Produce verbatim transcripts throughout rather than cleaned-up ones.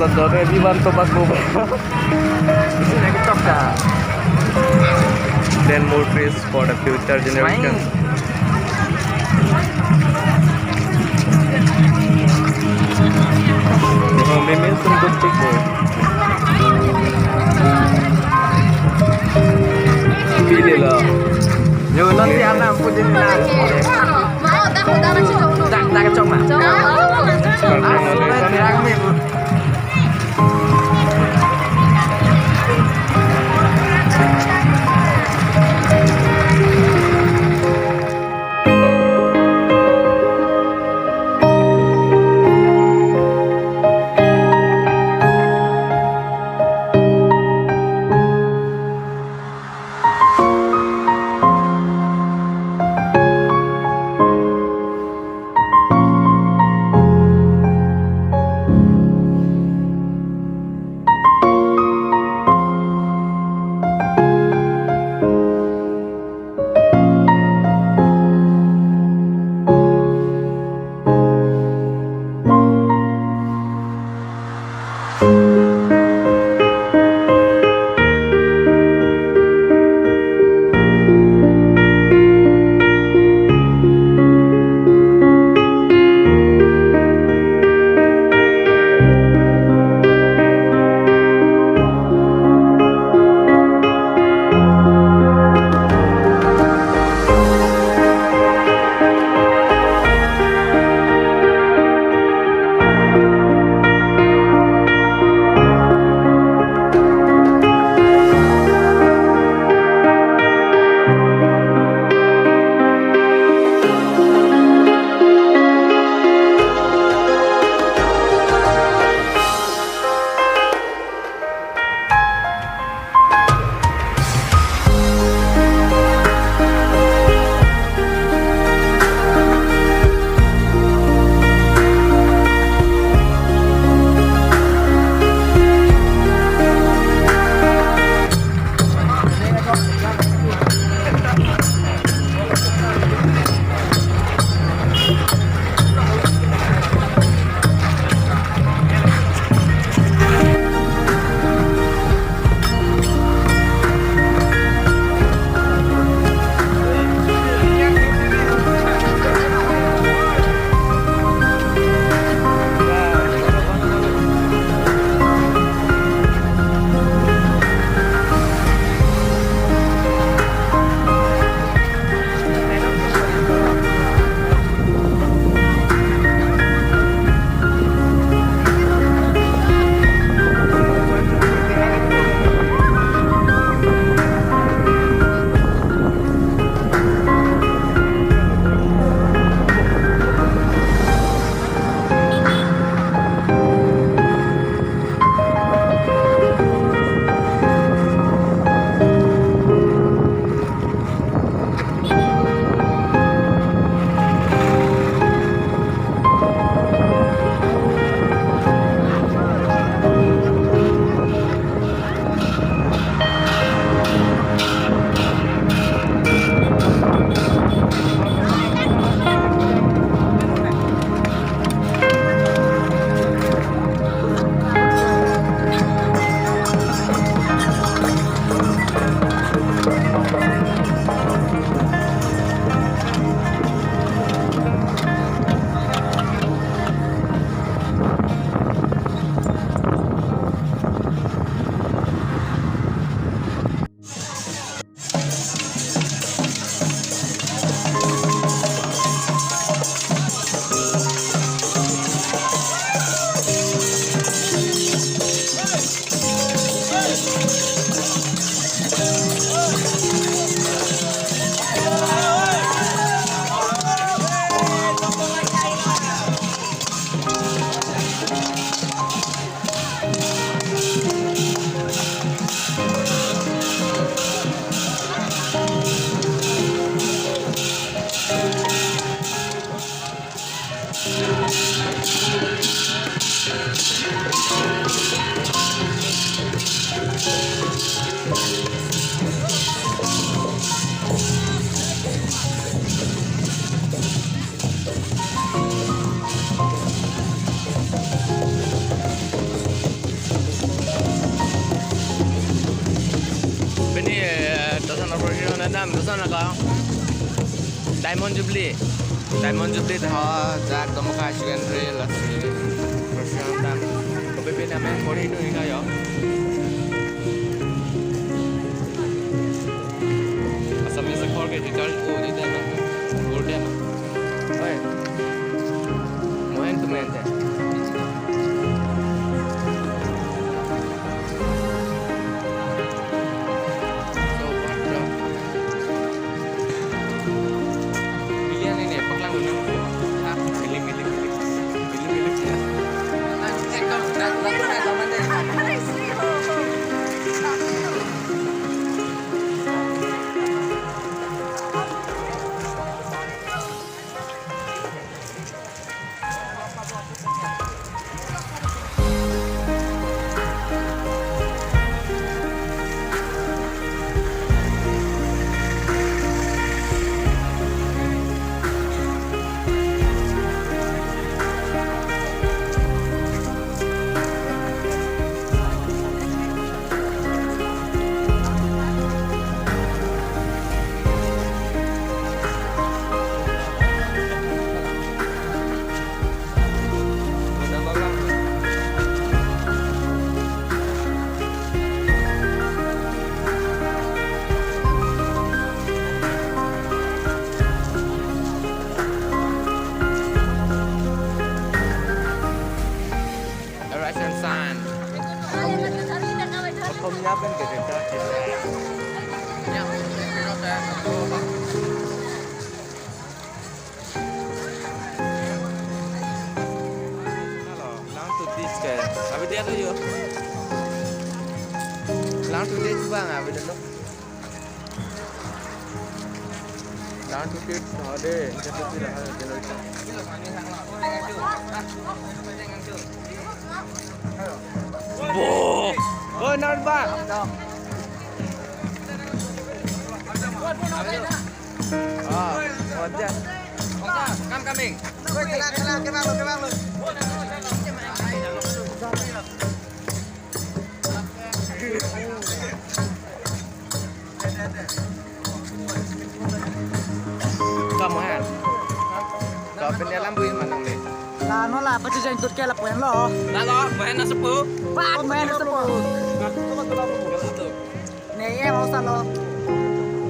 Everyone to bas mobile. Then more trees for the future generation. Oh, mimi sungguh cukup. Pilih lah. Yo, nanti anak pun jadi lah. Dak, dak, cuma. Cuma. Ah, terang ni. Diamond Jubilee. Diamond Jubilee ta ho jak Domoka Secondary lasi. Persiapan. Kopi pin amen kori nu ika yo. Assamese khor ke teacher ko di dena. Kor dena. Oi. Mohen tu mohen te. So, what the? Bikin ini, paklang dulu. Ah, milik, milik, milik. Milik, milik, ya. Russian sign. Kom ya pen ke ta. Hello, lang to this ke. Abi dia tu yo. Lang to this bang, abi dia tu. Lang to this, ha de, jatuh tu lah, ha de. Bo. Oh, not bad. Ah, oh, just. Come, coming. Woi, kena, kena, kena lo, kena lo. Kamu han? Kau pindah lambu yang mana ni? Lah, no lah, pasti jangan ikut ke lapuan lo. Lah lo, main nasi pu. Pak, main nasi pu. Nih, ya, mau salo.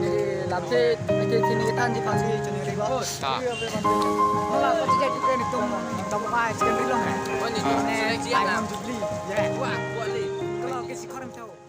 Jadi, lapse, nanti sini kita di pagi, sini di bawah. Ah. No lah, pasti jangan ikut ke ni tum, kamu ah, sekian rilong ya. Oh, ni, ah. Ni, seleksi ya, Diamond Jubilee. Ya. Wah, kuali. Kalau ke si koram tahu.